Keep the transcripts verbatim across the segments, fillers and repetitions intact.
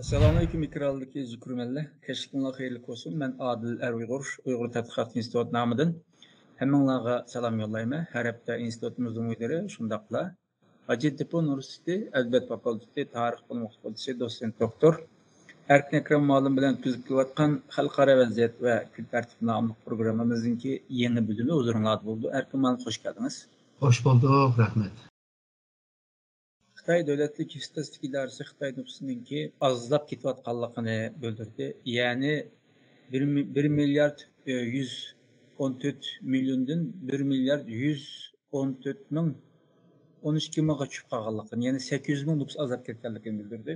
ئەسسالامۇئەلەيكۇم، ئېكرانلىقى كۆرۈرمەنلەر. كەچلىكىڭلار خەيرلىك بولسۇن. مەن ئادىل ئەر ئۇيغۇر، ئۇيغۇر تەتقىقات ئىنستىتۇتى نامىدىن ھەممىڭلارغا سالام يوللايمەن. ھەر ھەپتە ئىنستىتۇتىمىزنىڭ مۇدىرى، شۇنداقلا ھاجىتېپە ئۇنىۋېرسىتېتى ئەدەبىيات فاكۇلتېتى تارىخ بىلىم فاكۇلتېتى دوتسېنت دوكتور ئەركىن ئەكرەم مۇئەللىم بىلەن ئۆتكۈزۈپ كېلىۋاتقان خەلقئارا ۋەزىيەت ۋە كۈن تەرتىپ ناملىق پروگراممىمىزنىڭكى يېڭى بۆلۈمى ھۇزۇرۇڭلاردا بولىدۇ. ئەركىن مۇئەللىم، خوش كەلدىڭىز. خوش بولدۇق، رەھمەت. خىتاي دۆلەتلىك ئىستاتىستىكا ئىدارىسى خىتاي نوپۇسىنىڭكى ئازلاپ كېتىۋاتقانلىقىنى بىلدۈردى. يەنى بىر مىليارد يۈز ئون تۆت مىليوندىن بىر مىليارد يۈز ئون تۆت مىڭ ئون ئىككى مىڭغا چۈشۈپ قالغانلىقىنى، يەنى سەككىز يۈز مىڭ نوپۇس ئازلاپ كەتكەنلىكىنى بىلدۈردى.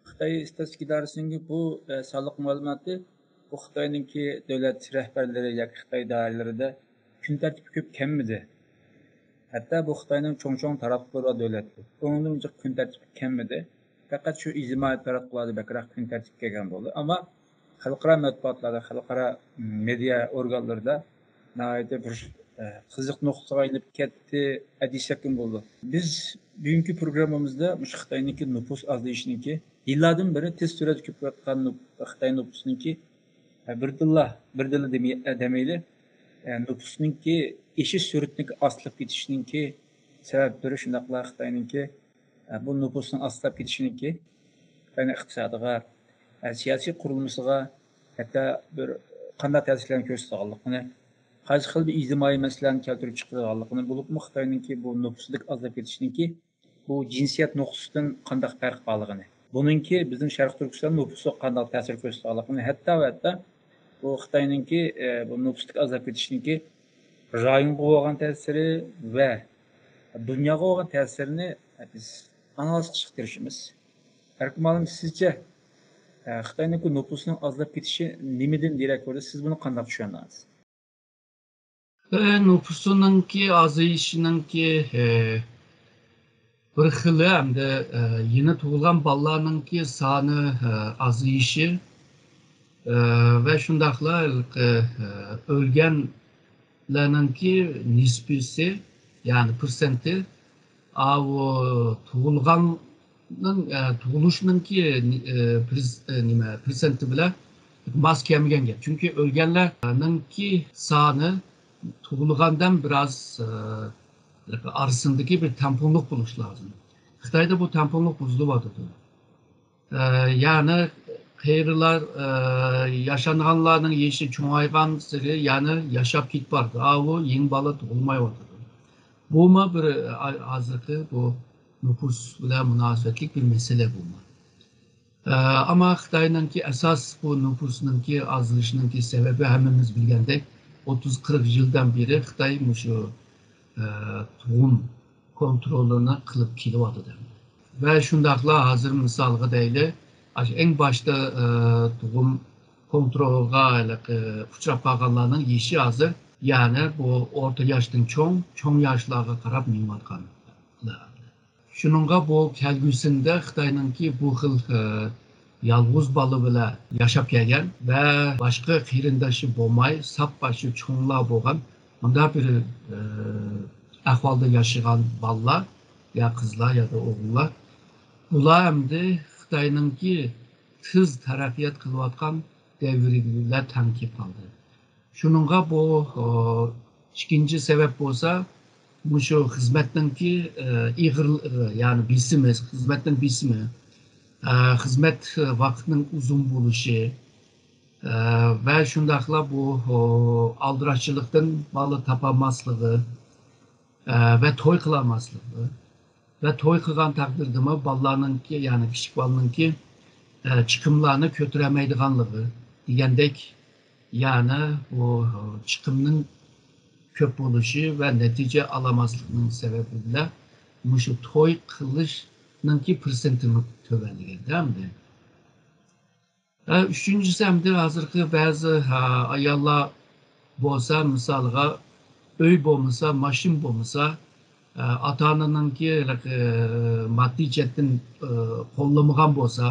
خىتاي ئىستاتىستىكا ئىدارىسىنىڭكى بۇ سانلىق مەلۇماتى بۇ خىتاينىڭكى دۆلەت رەھبەرلىرى ياكى خىتاي دائىرىلىرىدە كۈن تەرتىپكە كۆپ كەلمىدى. ھەتتا بۇ خىتاينىڭ چوڭ-چوڭ تاراتقۇلىرى بار دۆلەتتە، ئۇنىڭدىن جىق كۈن تەرتىپكە كەلمىدى. پەقەت شۇ ئىجتىمائىي تاراتقۇلاردا بەكرەك كۈن تەرتىپكە كەلگەن بولدى. ئەمما خەلقئارا مەتبۇئاتلاردا، خەلقئارا مېدىيا ئورگانلىرىدا ناھايىتى بىر، ئە، قىزىق نۇقتىغا ئېلىپ كەتتى دېسەكمۇ بولىدۇ. بىز بۈگۈنكى پروگراممىمىزدا مۇشۇ خىتاينىڭكى نوپۇس ئازىيىشىنىڭكى، يىللاردىن بېرى تېز سۈرئەتتە كۆپىيىۋاتقان نوپ-، خىتاي نوپۇسىنىڭكى، ئە، بىردىنلا، بىردىنلا دېمەي-، ئە، دېمەيلى، ئە، نوپۇسنىڭكى ئېشىش سۈرئىتىنىڭكى ئاستىلاپ كېتىشىنىڭكى سەۋەبلىرى، شۇنداقلا خىتاينىڭكى، ئە، بۇ نوپۇسنىڭ ئاستىلاپ كېتىشىنىڭكى خىتاينىڭ ئىقتىسادىغا، ئە، سىياسىي قۇرۇلمىسىغا ھەتتا بىر قانداق تەسىرلەرنى كۆرسىتىدىغانلىقىنى، قايسى خىل بىر ئىجتىمائىي مەسىلىلەرنى كەلتۈرۈپ چىقىرىدىغانلىقىنى، بولۇپمۇ خىتاينىڭكى بۇ نوپۇسىدىكى ئازلاپ كېتىشىنىڭكى بۇ جىنسىيەت نۇقتىسىدىن قانداق پەرقى بارلىقىنى، بۇنىڭكى بىزنىڭ شەرقىي تۈركىستان نوپۇسىغا قانداق تەسىر كۆرسىتىدىغانلىقىنى، ھەتتا ۋە ھەتتا بۇ خىتاينىڭكى، ئە، بۇ نوپۇسلۇق ئازلاپ كېتىشنىڭكى رايونغا بولغان تەسىرى ۋە دۇنياغا بولغان تەسىرىنى بىز ئانالىز قىلىشقا تىرىشىمىز. ئەركىن مۇئەللىم، سىزچە، ئە، خىتاينىڭكى نوپۇسىنىڭ ئازلاپ كېتىشى نېمىدىن دېرەك بولدى؟ سىز بۇنى قانداق چۈشەندىڭىز؟ ئە، نوپۇسىنىڭكى ئازىيىشىنىڭكى، ئە، بىر خىلى ئەمدى، ئە، يېڭى تۇغۇلغان بالىلارنىڭكى سانى، ئە، ئازىيىشى، ئە، ۋە شۇنداقلا ھېلىقى، ئە، ئۆلگەنلەرنىڭكى نىسبىسى، يەنى پىرسەنتى، ئاۋۇ تۇغۇلغاننىڭ، ئە، تۇغۇلۇشنىڭكى، ئە، پىرس-، ئە، نېمە، پىرسەنتى بىلەن ماس كەلمىگەن گەپ. چۈنكى ئۆلگەنلەرنىڭكى سانى تۇغۇلغاندىن بىراز، ئە، ئارىسىندىكى بىر تەڭپۇڭلۇق بولۇش لازىم. خىتايدا بۇ تەڭپۇڭلۇق بۇزۇلۇۋاتىدۇ. ئە، يەنى قېرىلار، ئە، ياشانغانلارنىڭ يېشى چوڭايغانسېرى يەنى ياشاپ كېتىپ بارىدۇ. ئاۋۇ يېڭى بالا تۇغۇلمايۋاتىدۇ. بۇمۇ بىر، ئە، ھازىرقى بۇ نوپۇس بىلەن مۇناسىۋەتلىك بىر مەسىلە بۇمۇ. ئە، ئەمما خىتاينىڭكى ئاساس بۇ نوپۇسنىڭكى ئازىيىشىنىڭكى سەۋەبى ھەممىمىز بىلگەندەك، ئوتتۇز قىرىق يىلدىن بېرى خىتاي مۇشۇ، ئە، تۇغۇم كونترولىنى قىلىپ كېلىۋاتىدۇ. ۋە شۇنداقلا ھازىر مىسالغا دەيلى، ئاشۇ ئەڭ باشتا، ئە، تۇغۇم كونترولىغا ھېلىقى ئۇچراپ قالغانلارنىڭ يېشى ھازىر، يەنى بۇ ئورتا ياشتىن چوڭ، چوڭ ياشلارغا قاراپ مېڭىۋاتقان. شۇنىڭغا بۇ كەلگۈسىندە خىتاينىڭكى بۇ خىل، ئە، يالغۇز بالا بىلەن ياشاپ كەلگەن ۋە باشقا قېرىنداشى بولماي، ساپلا شۇ چوڭلار بولغان مۇنداق بىر، ئە، ئەھۋالدا ياشىغان بالىلار يا قىزلار يا دا ئوغۇللار، بۇلار ئەمدى خىتاينىڭكى تېز تەرەققىيات قىلىۋاتقان دەۋرى بىلەن تەڭ كېلىپ قالدى. شۇنىڭغا بۇ، ئىككىنچى سەۋەب بولسا، مۇشۇ خىزمەتنىڭكى، ئېغىر، يەنى بېسىمى، خىزمەتنىڭ بېسىمى، خىزمەت ۋاقىتنىڭ ئۇزۇن بولۇشى، ۋە شۇنداقلا بۇ، ئالدىراشچىلىقتىن بالا تاپالماسلىقى، ۋە توي قىلالماسلىقى، ۋە توي قىلغان تەقدىردىمۇ بالىلارنىڭكى، يەنى كىچىك بالىنىڭكى، ئە، چىقىملارنى كۆتۈرەلمەيدىغانلىقى دېگەندەك، يەنى بۇ چىقىمنىڭ كۆپ بولۇشى ۋە نەتىجە ئالالماسلىقىنىڭ سەۋەبى بىلەن مۇشۇ توي قىلىشنىڭكى پىرسەنتىمۇ تۆۋەنلىگەندە ئەمدى. ھە، ئۈچىنچىسى، ئەمدى ھازىرقى بەزى، ھە، ئاياللار بولسا، مىسالغا، ئۆي بولمىسا، ماشىنا بولمىسا، ھە، ئاتا-ئانىنىڭكى، ھە، ماددىي جەھەتتىن، ھە، قوللىمىغان بولسا،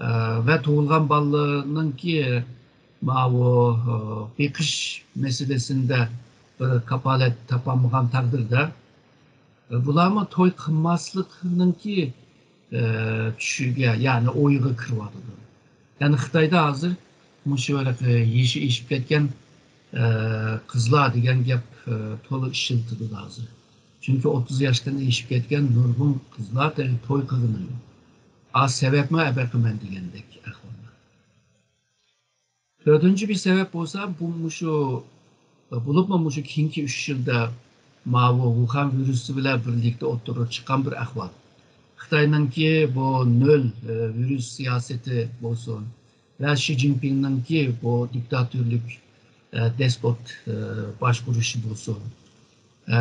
ھە، ۋە تۇغۇلغان بالىلىرىنىڭكى ماۋۇ، ھە، بېقىش مەسىلىسىندە بىر كاپالەت تاپالمىغان تەقدىردە، ھە، بۇلارمۇ توي قىلماسلىقنىڭكى ئە، چۈشىگە، يەنى ئويىغا كىرىۋاتىدۇ. يەنى خىتايدا ھازىر مۇشۇ ھېلىقى يېشى ئېشىپ كەتكەن، ئە، قىزلار دېگەن گەپ، ئە، تولا ئىشلىتىلىدۇ ھازىر. چۈنكى ئوتتۇز ياشتىن ئېشىپ كەتكەن نۇرغۇن قىزلار تېخى توي قىلغىنى يوق. ئا، سەۋەبمۇ ئەبەقىمەن دېگەندەك ئەھۋاللار. تۆتىنچى بىر سەۋەب بولسا، بۇ مۇشۇ، بولۇپمۇ مۇشۇ كېيىنكى ئۈچ يىلدا ماۋۇ ۋۇخەن ۋىرۇسى بىلەن بىرلىكتە ئوتتۇرىغا چىققان بىر ئەھۋال. خىتاينىڭكى بۇ نۆل، ئە، ۋىرۇس سىياسىتى بولسۇن ۋە شى جىنپىڭنىڭكى بۇ دىكتاتورلۇق، ئە، دېسپوت، ئە، باشقۇرۇشى بولسۇن. ئە،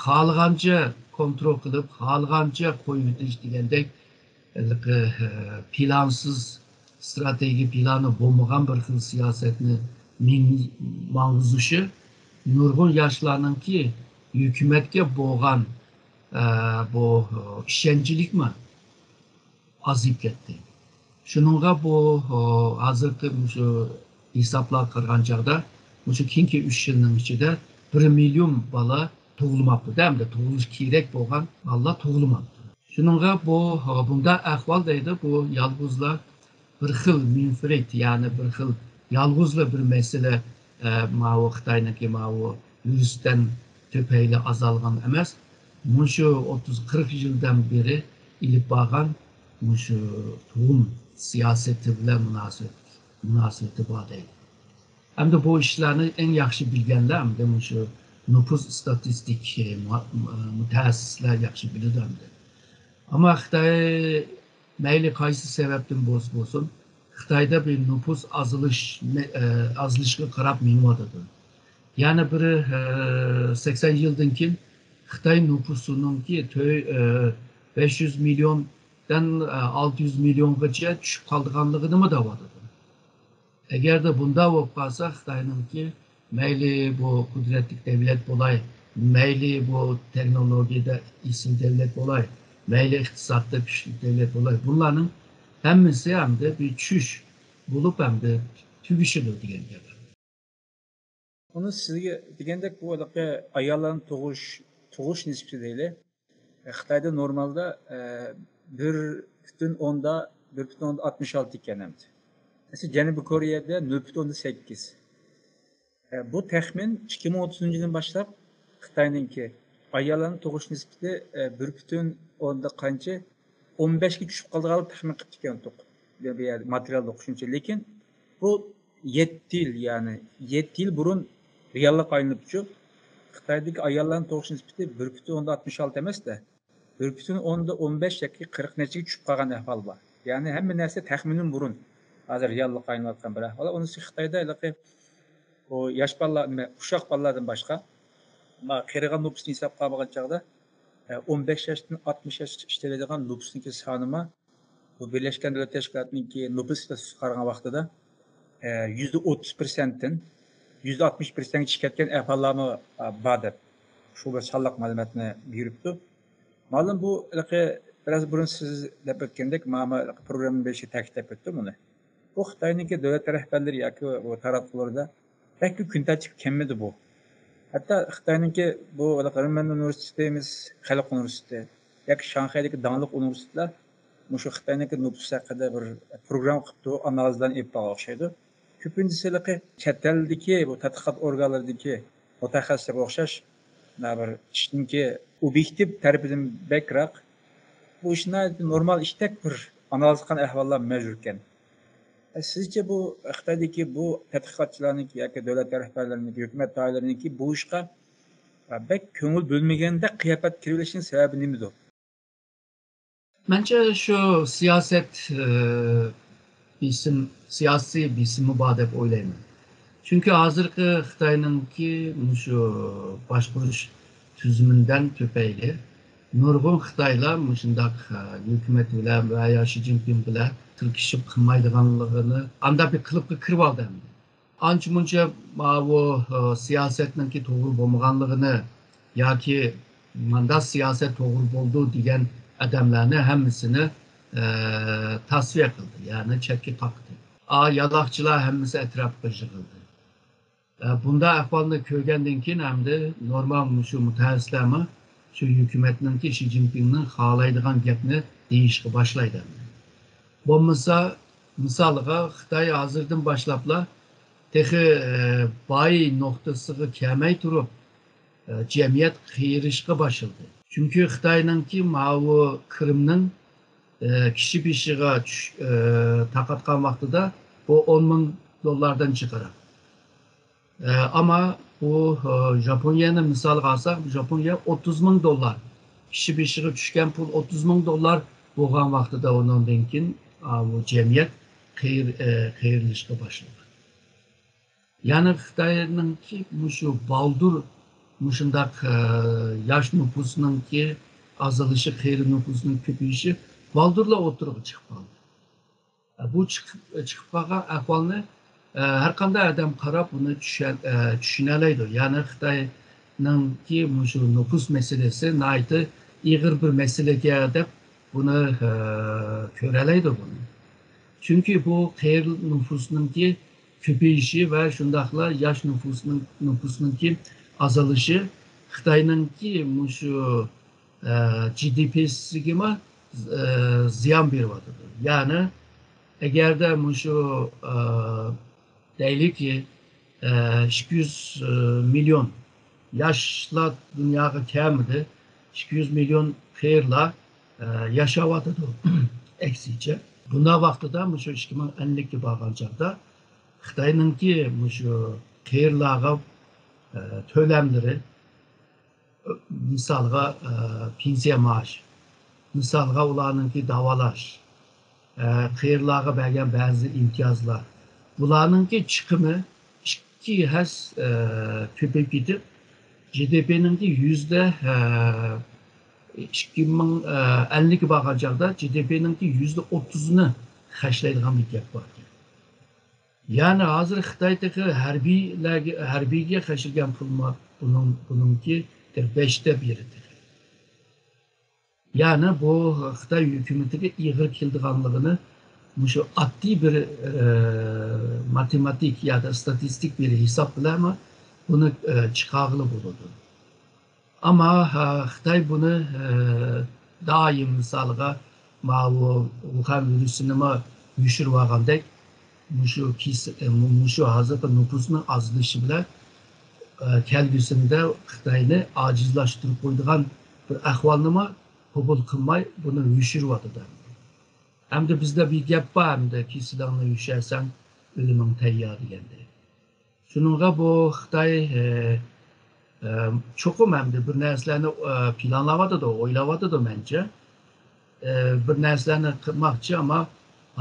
خالىغانچە كونترول قىلىپ، خالىغانچە قويۇۋېتىش دېگەندەك، ھېلىقى، ئە، پىلانسىز، ئىستراتېگىيە پىلانى بولمىغان بىر خىل سىياسەتنى مىڭ-، ماڭغۇزۇشى نۇرغۇن ياشلارنىڭكى ھۆكۈمەتكە بولغان، ئە، بۇ، ئىشەنچلىكمۇ ئازىيىپ كەتتى. شۇنىڭغا بۇ، ئۇ، ھازىرقى مۇشۇ ھېسابلارغا قارىغان چاغدا، مۇشۇ كېيىنكى ئۈچ يىلنىڭ ئىچىدە بىر مىليون بالا تۇغۇلماپتۇ-دە، ئەمدى تۇغۇلۇشى كېرەك بولغان بالىلار تۇغۇلماپتۇ. شۇنىڭغا بۇ، ئۇ، بۇنداق ئەھۋال دەيدۇ، بۇ يالغۇزلا بىر خىل مىنفرېد، يەنى بىر خىل يالغۇزلا بىر مەسىلە، ئە، ماۋۇ خىتاينىڭكى ماۋۇ ۋىرۇستىن تۈپەيلى ئازالغان ئەمەس، مۇشۇ ئوتتۇز قىرىق يىلدىن بېرى ئېلىپ بارغان مۇشۇ تۇغۇم سىياسىتى بىلەن مۇناسىۋەت، مۇناسىۋىتى بار دەيدۇ. ئەمدى بۇ ئىشلارنى ئەڭ ياخشى بىلگەنلەر ئەمدى مۇشۇ نوپۇس ئىستاتىستىك، ئە، مۇ-، مۇتەخەسسىسلەر ياخشى بىلىدۇ ئەمدى. ئەمما خىتاي مەيلى قايسى سەۋەبتىن بولسا بولسۇن، خىتايدا بىر نوپۇس ئازىلىش، ئە، ئازىلىشقا قاراپ مېڭىۋاتىدۇ. يەنە بىر، ئە، سەكسەن يىلدىن كېيىن خىتاي نوپۇسىنىڭكى تۆ-، ئە، بەش يۈز مىليوندىن، ئە، ئالتە يۈز مىليونغىچە چۈشۈپ قالىدىغانلىقىنىمۇ دەۋاتىدۇ. ئەگەردە بۇنداق بولۇپ قالسا، خىتاينىڭكى مەيلى بۇ قۇدرەتلىك دەۋلەت بولاي، مەيلى بۇ تېخنولوگىيەدە ئېسىل دەۋلەت بولاي، مەيلى ئىقتىسادتا كۈچلۈك دەۋلەت بولاي، بۇلارنىڭ ھەممىسى ئەمدى بىر چۈش بولۇپ، ئەمدى تۈگىشىدۇ دېگەن گەپ. ئۇنى سىزگە دېگەندەك، بۇ ھېلىقى ئاياللارنىڭ تۇغۇش، تۇغۇش نىسبىتى دەيلى. خىتايدا نورمالدا، ئە، بىر پۈتۈن ئوندا، بىر پۈتۈن ئوندا ئاتمىش ئالتە ئىكەن ئەمدى. مەسىلەن، جەنۇبىي كورېيەدە نۆل پۈتۈن ئوندا سەككىز. ئە، بۇ تەخمىن ئىككى مىڭ ئوتتۇزىنچى يىلدىن باشلاپ خىتاينىڭكى ئاياللارنىڭ تۇغۇش نىسبىتى، ئە، بىر پۈتۈن ئوندا قانچە، ئون بەشكە چۈشۈپ قالىدىغانلىقىنى تەخمىن قىلىپتىكەن ئۇتۇق. بۇ يەردە ماتېرىيالدا ئوقۇشۇمچە. لېكىن بۇ يەتتە يىل، يەنى يەتتە يىل بۇرۇن رېئاللىققا ئايلىنىپچۇ. خىتايدىكى ئاياللارنىڭ تۇغۇش نىسبىتى بىر پۈتۈن ئوندا ئاتمىش ئالتە ئەمەس-دە، بىر پۈتۈن ئوندا ئون بەش ياكى قىرىق نەچچىگە چۈشۈپ قالغان ئەھۋال بار. يەنى ھەممە نەرسە تەخمىنىدىن بۇرۇن ھازىر رېئاللىققا ئايلىنىۋاتقان بىر ئەھۋال. ئۇنىسى خىتايدا ھېلىقى ئۇ ياش بالىلار، نېمە، ئۇششاق بالىلاردىن باشقا، ما، قېرىغان نوپۇسنى ھېسابقا ئالمىغان چاغدا، ئە، ئون بەش ياشتىن ئاتمىش ياشقىچە ئىشلەيدىغان نوپۇسنىڭكى سانىما بۇ بىرلەشكەن دۆلەتلەر تەشكىلاتىنىڭكى نوپۇس ئىستاتىستىكىسىغا قارىغان ۋاقتىدا، ئە، يۈزدە ئوتتۇز پىرسەنتتىن يۈزدە ئاتمىش پىرسەنتكە چىقىپ كەتكەن ئەھۋاللارمۇ، ئە، بار دەپ، شۇ بىر سانلىق مەلۇماتنى بېرىپتۇ. مەلۇم بۇ، ھېلىقى بىراز بۇرۇن سىز دەپ ئۆتكەندەك، مانا پروگرامما بېشىدا تەكىتلەپ ئۆتتۈم ئۇنى. بۇ خىتاينىڭكى دۆلەت رەھبەرلىرى ياكى بۇ تاراتقۇلىرىدا بەكلا كۈن تەرتىپكە كەلمىدى بۇ. ھەتتا خىتاينىڭكى بۇ رېنمەن ئۇنىۋېرسىتېتىمىز، خەلق ئۇنىۋېرسىتېتى ياكى شاڭخەيدىكى داڭلىق ئۇنىۋېرسىتېتلار مۇشۇ خىتاينىڭكى نوپۇسى ھەققىدە بىر پروگرامما قىپتۇ، ئانالىزلارنى ئېلىپ بارغان ئوخشايدۇ. كۆپىنچىسى ھېلىقى چەت ئەلدىكى بۇ تەتقىقات ئورگانلىرىدىكى مۇتەخەسسىسلەرگە ئوخشاش، مانا بىر ئىشنىڭكى ئوبيېكتىپ تەرىپىدىن بەكرەك، بۇ ئىش ناھايىتى نورمال ئىشتەك بىر ئانالىز قىلغان ئەھۋاللار مەۋجۇت ئىكەن. سىزچە بۇ خىتايدىكى بۇ تەتقىقاتچىلارنىڭكى ياكى دۆلەت رەھبەرلىرىنىڭكى، ھۆكۈمەت دائىرىلىرىنىڭكى بۇ ئىشقا بەك كۆڭۈل بۆلمىگەندەك قىياپەت كىرىۋېلىشىنىڭ سەۋەبى نېمىدۇ؟ مەنچە شۇ سىياسەت، ئى، بېسىم، سىياسىي بېسىمى بار دەپ ئويلايمەن. چۈنكى ھازىرقى خىتاينىڭكى مۇشۇ باشقۇرۇش تۈزۈمىدىن تۈپەيلى نۇرغۇن خىتايلار مۇشۇنداق، ئە، ھۆكۈمەت بىلەن ۋە يا شى جىنپىڭ بىلەن تىركىشىپ قىلمايدىغانلىقىنى ئانداق بىر قېلىپقا كىرىۋالدى ئەمدى. ئانچە-مۇنچە ماۋۇ، ئە، سىياسەتنىڭكى توغرا بولمىغانلىقىنى ياكى مانداق سىياسەت توغرا بولىدۇ دېگەن ئادەملەرنى ھەممىسىنى، ئە، تەسۋىيە قىلدى، يەنى چەتكە تاقىدى. ئا، يالاقچىلار ھەممىسى ئەتراپقا يىغىلدى. ئە، بۇنداق ئەھۋالنى كۆرگەندىن كېيىن ئەمدى نورمال مۇشۇ مۇتەخەسسىسلەرمۇ شۇ ھۆكۈمەتنىڭكى، شى جىنپىڭنىڭ خالايدىغان گەپنى دېيىشقا باشلايدۇ. بولمىسا، مىسالغا، خىتاي ھازىردىن باشلاپلا تېخى، ئە، باي نۇقتىسىغا كەلمەي تۇرۇپ، ئە، جەمئىيەت قېرىشقا باشلىدى. چۈنكى خىتاينىڭكى ماۋۇ قىرىمنىڭ، ئە، كىشى بېشىغا چۈش-، ئە، تارقاتقان ۋاقتىدا بۇ ئون مىڭ دوللاردىن جىقراق. ئە، ئەمما بۇ، ئە، ژاپونىيەنى مىسالغا ئالساق، ژاپونىيە ئوتتۇز مىڭ دوللار. كىشى بېشىغا چۈشكەن پۇل ئوتتۇز مىڭ دوللار بولغان ۋاقتىدا ئۇنىڭدىن كېيىن، ئا، بۇ جەمئىيەت قېرى-، ئە، قېرىلىشقا باشلىغان. يەنى خىتاينىڭكى مۇشۇ بالدۇر مۇشۇنداق، ئە، ياش نوپۇسنىڭكى ئازىلىشى، قېرى نوپۇسنىڭ كۆپىيىشى بالدۇرلا ئوتتۇرىغا چىقىپ قالدى. بۇ چىقىپ، چىقىپ قالغان ئەھۋالنى، ئە، ھەر قانداق ئادەم قاراپ بۇنى چۈشەن-، ئە، چۈشىنەلەيدۇ. يەنى خىتاينىڭكى مۇشۇ نوپۇس مەسىلىسى ناھايىتى ئېغىر بىر مەسىلىكەن دەپ بۇنى، ئە، كۆرەلەيدۇ بۇنى. چۈنكى بۇ قېرى نوپۇسنىڭكى كۆپىيىشى ۋە شۇنداقلا ياش نوپۇسنىڭ، نوپۇسنىڭكى ئازىلىشى خىتاينىڭكى مۇشۇ، ئە، جى دى پىسىگىمۇ، ئە، زىيان بېرىۋاتىدۇ. يەنى ئەگەردە مۇشۇ، ئە، دەيلىكى، ئە، ئىككى يۈز مىليون ياشلار دۇنياغا كەلمىدى، ئىككى يۈز مىليون قېرىلار، ئە، ياشاۋاتىدۇ، ئەكسىچە. بۇنداق ۋاقتىدا مۇشۇ ئىككى مىڭ ئەللىككە بارغان چاغدا خىتاينىڭكى مۇشۇ قېرىلارغا، ئە، تۆلەملىرى، مىسالغا، ئە، پېنسىيە مائاش، مىسالغا ئۇلارنىڭكى داۋالاش، ئە، قېرىلارغا بەرگەن بەزى ئىمتىيازلار، بۇلارنىڭكى چىقىمى ئىككى ھەس، ئە، كۆپىيىپ كېتىپ، جى دى پىنىڭكى يۈزدە، ئە، ئىككى مىڭ، ئە، ئەللىككە بارغان چاغدا جى دى پىنىڭكى يۈزدە ئوتتۇزىنى خەجلەيدىغان بىر گەپ باركەن. يەنى ھازىر خىتاي تېخى ھەربىيلەرگە، ھەربىيگە خەجلىگەن پۇلمۇ بۇنىڭ، بۇنىڭكى تېخى بەشتە بىرى تېخى. يەنى بۇ خىتاي ھۆكۈمىتىگە ئېغىر كېلىدىغانلىقىنى مۇشۇ ئاددىي بىر، ئە، ماتېماتىك ياكى ستاتىستىك بىر ھېساب بىلەنمۇ بۇنى، ئە، چىقارغىلى بولىدۇ. ئەمما، ھە، خىتاي بۇنى، ھە، دائىم مىسالغا ماۋۇ ۋۇخەن ۋىرۇسىنىمۇ يوشۇرۇۋالغاندەك، مۇشۇ كېس-، مۇ-، مۇشۇ ھازىرقى نوپۇسنىڭ ئازلىشى بىلەن، ھە، كەلگۈسىدە خىتاينى ئاجىزلاشتۇرۇپ قويىدىغان بىر ئەھۋالنىمۇ قوبۇل قىلماي، بۇنى يوشۇرۇۋاتىدۇ. ئەمدى بىزدە بىر گەپ بار، ئەمدى كېسىلىڭنى يوشۇرساڭ، ئۆلۈمۈڭ تەييار دېگەندەك. شۇنىڭغا بۇ خىتاي، ئە، ئە، چوقۇم ئەمدى بىر نەرسىلەرنى، ئە، پىلانلاۋاتىدۇ، ئويلاۋاتىدۇ مەنچە. ئە، بىر نەرسىلەرنى قىلماقچى، ئەمما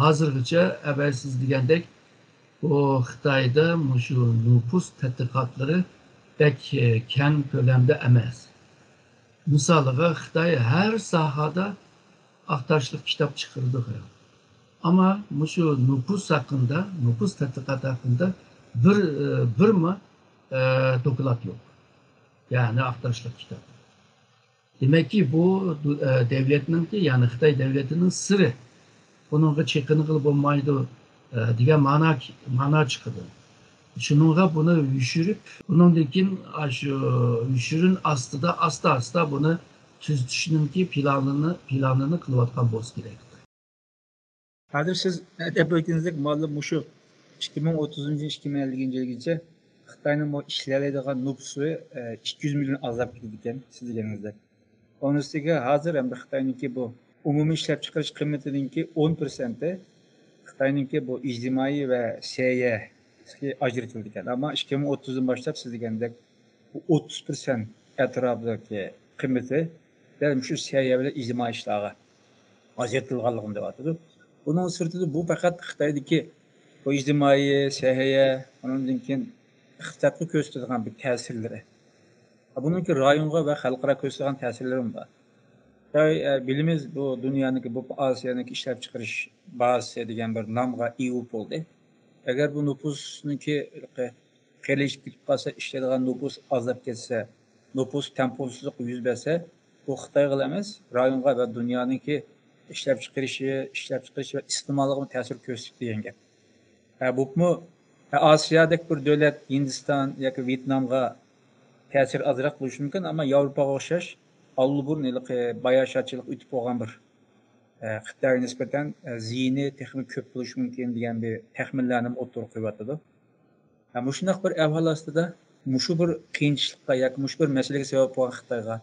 ھازىرغىچە ئەۋەل سىز دېگەندەك بۇ خىتايدا مۇشۇ نوپۇس تەتقىقاتلىرى بەك، ئە، كەڭ كۆلەمدە ئەمەس. مىسالىغا، خىتاي ھەر ساھەدە ئاختاشلىق كىتاب چىقىرىدۇ. ئەمما مۇشۇ نوپۇس ھەققىدە، نوپۇس تەتقىقاتى ھەققىدە بىر، بىرمۇ، ئە، دوكلات يوق. يەنى ئاختاشلىق كىتاب. دېمەككى، بۇ دۇ-، ئە، دەۋلەتنىڭكى، يەنى خىتاي دەۋلىتىنىڭ سىرى. بۇنىڭغا چېقىنغىلى بولمايدۇ، ئە، دېگەن مانا، مانا چىقىدۇ. شۇنىڭغا بۇنى يوشۇرۇپ، ئۇنىڭدىن كېيىن ئاشۇ يوشۇرۇن ئاستىدا ئاستا-ئاستا بۇنى تۈزىتىشنىڭكى پىلانىنى، پىلانىنى قىلىۋاتقان بولسا كېرەك. ھازىر سىز دەپ ئۆتكىنىڭىزدەك، مانا مۇشۇ ئىككى مىڭ ئوتتۇزىنچى يىل، ئىككى مىڭ ئەللىكىنچى يىلگىچە خىتاينىڭ بۇ ئىشلەيدىغان نوپۇسى، ئە، ئىككى يۈز مىليون ئازلاپ كېتىدىكەن، سىز دېگىنىڭىزدەك. ئۇنىڭ ئۈستىگە ھازىر ئەمدى خىتاينىڭكى بۇ ئومۇمىي ئىشلەپچىقىرىش قىممىتىنىڭكى ئون پىرسەنتى خىتاينىڭكى بۇ ئىجتىمائىي ۋە سەھىيەگە ئاجرىتىلىدىكەن. ئەمما ئىككى مىڭ ئوتتۇزدىن باشلاپ سىز دېگەندەك بۇ ئوتتۇز پىرسەنت ئەتراپىدىكى قىممىتى دەل مۇشۇ سەھىيە بىلەن ئىجتىمائىي ئىشلارغا ئاجرىتىلغانلىقىنى دەۋاتىدۇ. بۇنىڭ سىرتىدا بۇ پەقەت خىتايدىكى بۇ ئىجتىمائىي، سەھىيە، ئۇنىڭدىن كېيىن ئىقتىسادقا كۆرسىتىدىغان بىر تەسىرلىرى. بۇنىڭكى رايونغا ۋە خەلقئارا كۆرسىتىدىغان تەسىرلىرىمۇ بار. خىتاي، ئە، بىلىمىز، بۇ دۇنيانىڭكى، بۇ ئاسىيانىڭكى ئىشلەپچىقىرىش بازىسى دېگەن بىر نامغا ئىگە بولدى. ئەگەر بۇ نوپۇسنىڭكى قېرىلىشىپ كېتىپ قالسا، ئىشلەيدىغان نوپۇس ئازلاپ كەتسە، نوپۇس تەڭپۇڭسىزلىقى يۈز بەرسە، بۇ خىتايغىلا ئەمەس، رايونغا ۋە دۇنيانىڭكى ئىشلەپچىقىرىشى، ئىشلەپچىقىرىش ۋە ئىستېمالىغىمۇ تەسىر كۆرسىتىدۇ دېگەن گەپ. ھە، بولۇپمۇ، ھە، ئاسىيادەك بىر دۆلەت، ھىندىستان ياكى ۋيېتنامغا تەسىر ئازراق بولۇشى مۇمكىن، ئەمما ياۋروپاغا ئوخشاش ئاللىبۇرۇن ھېلىقى باياشاتچىلىق ئۆتۈپ بولغان بىر ئە، خىتايغا نىسبەتەن، ئە، زىيىنى تېخىمۇ كۆپ بولۇشى مۇمكىن دېگەن بىر تەخمىنلەرنى ئوتتۇرىغا قويۇۋاتىدۇ. ھە، مۇشۇنداق بىر ئەھۋال ئاستىدا مۇشۇ بىر قىيىنچىلىققا ياكى مۇشۇ بىر مەسىلىگە سەۋەب بولغان خىتايغا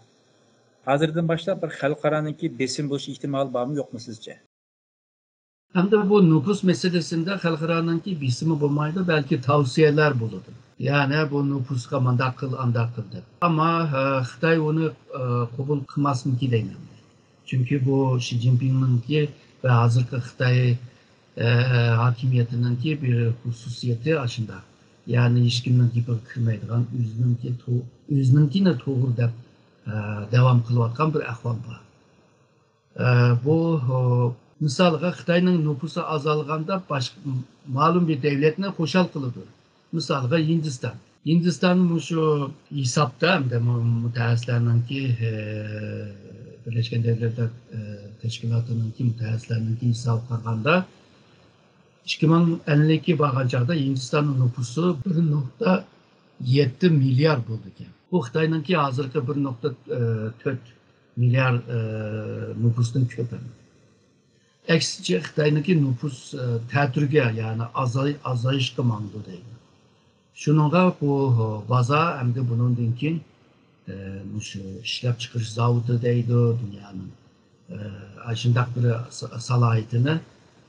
ھازىردىن باشلاپ بىر خەلقئارانىڭكى بېسىم بولۇش ئېھتىمالى بارمۇ يوقمۇ سىزچە؟ ئەمدى بۇ نوپۇس مەسىلىسىندە خەلقئارانىڭكى بېسىمى بولمايدۇ، بەلكى تەۋسىيەلەر بولىدۇ. يەنى بۇ نوپۇسقا مۇنداق قىل، ئانداق قىل دەپ. ئەمما، ئە، خىتاي ئۇنى، ئە، قوبۇل قىلماسمىكى دەيمەن. چۈنكى بۇ شى جىنپىڭنىڭكى ۋە ھازىرقى خىتاي، ئە، ھاكىمىيىتىنىڭكى بىر خۇسۇسىيىتى ئاشۇنداق. يەنى ھېچكىمنىڭ گېپىگە كىرمەيدىغان، ئۆزىنىڭكى تو-، ئۆزىنىڭكىنى توغرا دەپ، ئە، داۋام قىلىۋاتقان بىر ئەھۋال بار. ئە، بۇ، ئۇ، مىسالغا خىتاينىڭ نوپۇسى ئازالغاندا باشقا مەلۇم بىر دۆلەتنى خۇشال قىلىدۇ. مىسالغا ھىندىستان. ھىندىستان مۇشۇ ھېسابتا، ئەمدى مۇ-، مۇتەخەسسىسلەرنىڭكى، ئە، بىرلەشكەن دۆلەتلەر، ئە، تەشكىلاتىنىڭكى مۇتەخەسسىسلەرنىڭكى ھېسابىغا قارىغاندا، ئىككى مىڭ ئەللىككە بارغان چاغدا ھىندىستاننىڭ نوپۇسى بىر نۇقتا يەتتە مىليار بولىدىكەن. بۇ خىتاينىڭكى ھازىرقى بىر نۇقتا تۆت مىليار، ئە، نوپۇستىن كۆپ ئەمدى. ئەكسىچە، خىتاينىڭكى نوپۇس، ئە، تەتۈرگە، يەنى ئازاي-، ئازايىشقا ماڭىدۇ دەيدۇ. شۇنىڭغا بۇ بازار ئەمدى بۇنىڭدىن كېيىن، ئە، مۇشۇ ئىشلەپچىقىرىش زاۋۇتى دەيدۇ، دۇنيانىڭ، ئە، ئاشۇنداق بىر سا-، سالاھىيىتىنى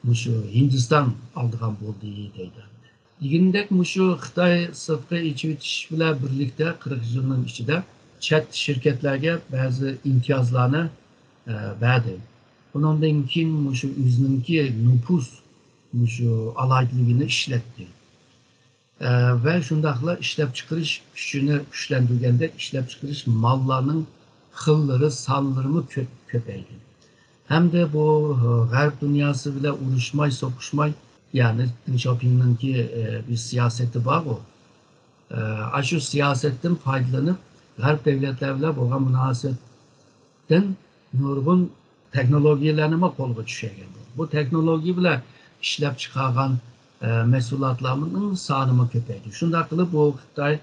مۇشۇ ھىندىستان ئالىدىغان بولدى دەيدۇ. دېگىنىدەك، مۇشۇ خىتاي سىرتقا ئېچىۋېتىش بىلەن بىرلىكتە قىرىق يىلنىڭ ئىچىدە چەت شىركەتلەرگە بەزى ئىمتىيازلارنى، ئە، بەردى. ئۇنىڭدىن كېيىن مۇشۇ ئۆزىنىڭكى نوپۇس، مۇشۇ ئالاھىدىلىكىنى ئىشلەتتى. ئە، ۋە شۇنداقلا ئىشلەپچىقىرىش كۈچىنى كۈچلەندۈرگەندەك، ئىشلەپچىقىرىش ماللارنىڭ خىللىرى، سانلىرىمۇ كۆپ، كۆپەيدى. ھەمدە بۇ، ئە، غەرب دۇنياسى بىلەن ئۇرۇشماي، سوقۇشماي، يەنى دېڭ شياۋپىڭنىڭكى، ئە، بىر سىياسىتى بارغۇ. ئە، ئاشۇ سىياسەتتىن پايدىلىنىپ، غەرب دۆلەتلەر بىلەن بولغان مۇناسىۋەتتىن نۇرغۇن تېخنولوگىيەلەرنىمۇ قولغا چۈشۈرگەن. بۇ تېخنولوگىيە بىلەن ئىشلەپچىقارغان، ئە، مەھسۇلاتلارنىڭ سانىمۇ كۆپەيدى. شۇنداق قىلىپ، بۇ خىتاي،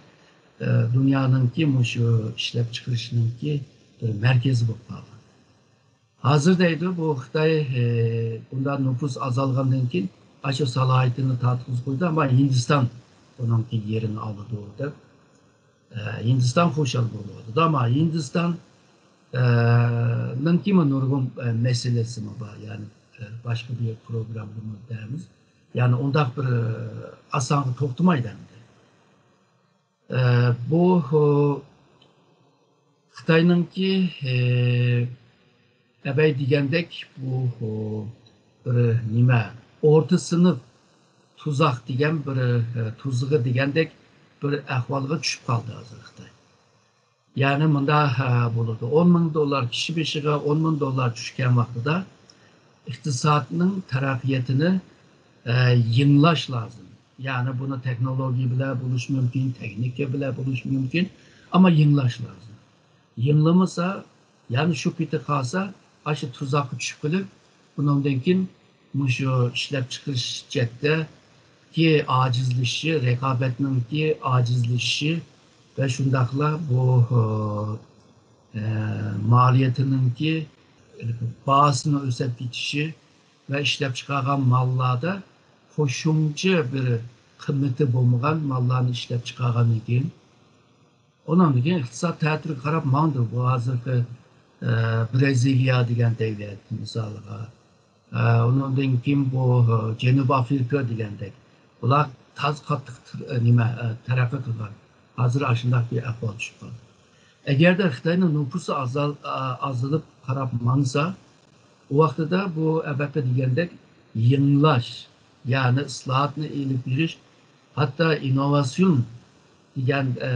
ئە، دۇنيانىڭكى مۇشۇ ئىشلەپچىقىرىشنىڭكى بىر مەركىزى بولۇپ قالغان. ھازىر دەيدۇ، بۇ خىتاي، ئە، بۇنداق نوپۇس ئازالغاندىن كېيىن، ئاشۇ سالاھىيىتىنى تارتقۇزۇپ قويدى، ئەمما ھىندىستان بۇنىڭكى يېرىنى ئالىدۇ دەپ، ئە، ھىندىستان خۇشال بولۇۋاتىدۇ. ئەمما ھىندىستان، ئە، نىڭكىمۇ نۇرغۇن، ئە، مەسىلىسىمۇ بار. يەنى، ئە، باشقا بىر پروگراممىمۇ دەيمىز. يەنى ئۇنداق بىر، ئە، ئاسانغا توختىمايدۇ ئەمدى. ئە، بۇ، ئۇ، خىتاينىڭكى، ئە، ئەبەي دېگەندەك بۇ، ئۇ، بىر نېمە، ئورتا سىنىپ تۇزاق دېگەن بىر، ئە، تۇزىقى دېگەندەك بىر ئەھۋالغا چۈشۈپ قالدى ھازىر خىتاي. يەنى مۇنداق، ئە، بولىدۇ. ئون مىڭ دوللار، كىشى بېشىغا ئون مىڭ دوللار چۈشكەن ۋاقتىدا ئىقتىسادنىڭ تەرەققىياتىنى، ئە، يېڭىلاش لازىم. يەنى بۇنى تېخنولوگىيە بىلەن بولۇشى مۇمكىن، تېخنىكا بىلەن بولۇشى مۇمكىن، ئەمما يېڭىلاش لازىم. يېڭىلىمىسا، يەنى شۇ پېتى قالسا، ئاشۇ تۇزاققا چۈشۈپ قېلىپ، بۇنىڭدىن كېيىن مۇشۇ ئىشلەپچىقىرىش جەھەتتىكى ئاجىزلىشىشى، رىقابەتنىڭكى ئاجىزلىشىشى ۋە شۇنداقلا بۇ، ئە، مالىيىتىنىڭكى باھاسىنىڭ ئۆسۈپ كېتىشى ۋە ئىشلەپچىقارغان ماللاردا قوشۇمچە بىر قىممىتى بولمىغان ماللارنى ئىشلەپچىقارغاندىن كېيىن، ئۇنىڭدىن كېيىن ئىقتىساد تەتۈرگە قاراپ ماڭدى. بۇ ھازىرقى، ئە، برازىلىيە دېگەن دۆلەت مىسالىغا، ئە، ئۇنىڭدىن كېيىن بۇ، ئە، جەنۇبىي ئافرىقا دېگەندەك. بۇلار تازا قاتتىق تىر-، ئە، نېمە، ئە، تەرەققىي قىلغان. ھازىر ئاشۇنداق بىر ئەھۋال چۈشۈپ قالدى. ئەگەردە خىتاينىڭ نوپۇسى ئازال-، ئا-، ئازىلىپ قاراپ ماڭسا، ئۇ ۋاقتىدا بۇ ئەبەقە دېگەندەك يېڭىلاش، يەنى ئىسلاھاتنى ئېلىپ بېرىش، ھەتتا ئىننوۋاتسىيون دېگەن، ئە،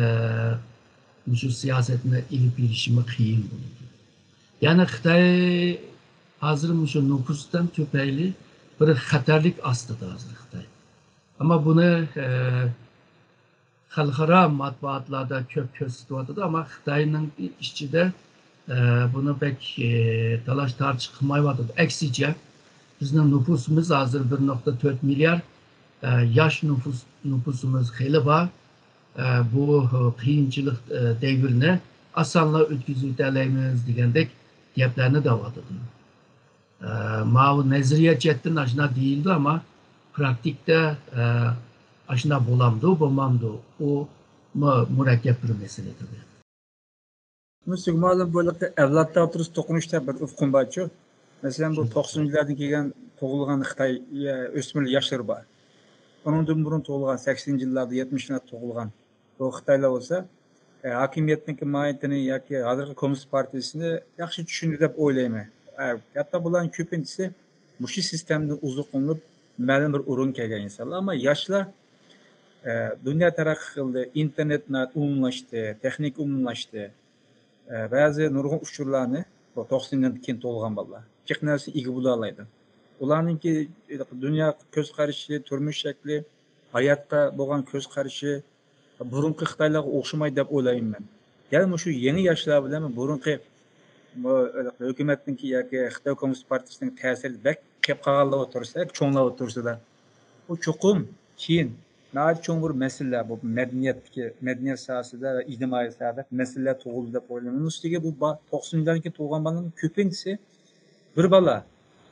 مۇشۇ سىياسەتنى ئېلىپ بېرىشمۇ قىيىن بولىدۇ. يەنى خىتاي ھازىر مۇشۇ نوپۇستىن تۈپەيلى بىر خەتەرلىك ئاستىدا ھازىر خىتاي. ئەمما بۇنى، ئە، خەلقئارا مەتبۇئاتلاردا كۆپ كۆرسىتىۋاتىدۇ، ئەمما خىتاينىڭ ئىچىدە، ئە، بۇنى بەك، ئە، تالاش تارتىش قىلمايۋاتىدۇ. ئەكسىچە، بىزنىڭ نوپۇسىمىز ھازىر بىر نۇقتا تۆت مىليار، ئە، ياش نوپۇس، نوپۇسىمىز خېلى بار. ئە، بۇ قىيىنچىلىق، ئە، دەۋرىنى ئاسانلا ئۆتكۈزۈۋېتەلەيمىز دېگەندەك گەپلەرنى دەۋاتىدۇ. ئە، ماۋۇ نەزەرىيە جەھەتتىن ئاشۇنداق دېيىلىدۇ، ئەمما پراكتىكىدا، ئە، ئاشۇنداق بولامدۇ، بولمامدۇ، ئۇ مۇ-، مۇرەككەپ بىر مەسىلە تېخى. مۇشۇ مەلۇم بولۇپ، ئەۋلادلار ئوتتۇرىسىدا توقۇنۇشتا بىر ئۇقۇم بارچۇ. مەسىلەن، بۇ توقسىنىنچى يىللاردىن كېلگەن تۇغۇلغان خىتاي، ئە، ئۆسمۈر ياشلىرى بار. ئۇنىڭدىن بۇرۇن تۇغۇلغان، سەكسىنىنچى يىللاردا، يەتمىشىنچى يىللاردا تۇغۇلغان بۇ خىتايلار بولسا، ئە، ھاكىمىيەتنىڭكى ماھىيىتىنى ياكى ھازىرقى كوممۇنىست پارتىيىسىنى ياخشى چۈشىنىدۇ دەپ ئويلايمەن. ئە، ھەتتا بۇلارنىڭ كۆپىنچىسى مۇشۇ سىستېمىدىن ئوزۇقلىنىپ، مەلۇم بىر ئورۇنغا كەلگەن ئىنسانلار. ئەمما ياشلار، ئە، دۇنيا تەرەققىي قىلدى، ئىنتېرنېت ناھايىتى ئومۇملاشتى، تېخنىكا ئومۇملاشتى. ئە، بەزى نۇرغۇن ئۇچۇرلارنى، بۇ توقسان يىلدىن كېيىن تۇغۇلغان بالىلار جىق نەرسىگە ئىگە بولالايدۇ. ئۇلارنىڭكى دۇنيا كۆز قارىشى، تۇرمۇش شەكلى، ھاياتقا بولغان كۆز قارىشى بۇرۇنقى خىتايلارغا ئوخشىمايدۇ دەپ ئويلايمەن مەن. يەنە مۇشۇ يېڭى ياشلار بىلەن بۇرۇنقى بۇ ھۆكۈمەتنىڭكى ياكى خىتاي كوممۇنىست پارتىيىسىنىڭ تەسىرىدە بەك قېلىپ قالغانلار ئوتتۇرىسىدا، چوڭلار ئوتتۇرىسىدا، بۇ چوقۇم كېيىن ناھايىتى چوڭ بىر مەسىلىلەر، بۇ مەدەنىيەتتىكى، مەدەنىيەت ساھەسىدە ۋە ئىجتىمائىي ساھەدە مەسىلىلەر تۇغۇلىدۇ دەپ ئويلايمەن. ئۇنىڭ ئۈستىگە بۇ با-، توقسىنىنچى يىلدىن كېيىن تۇغۇلغان بالىنىڭ كۆپىنچىسى بىر بالا.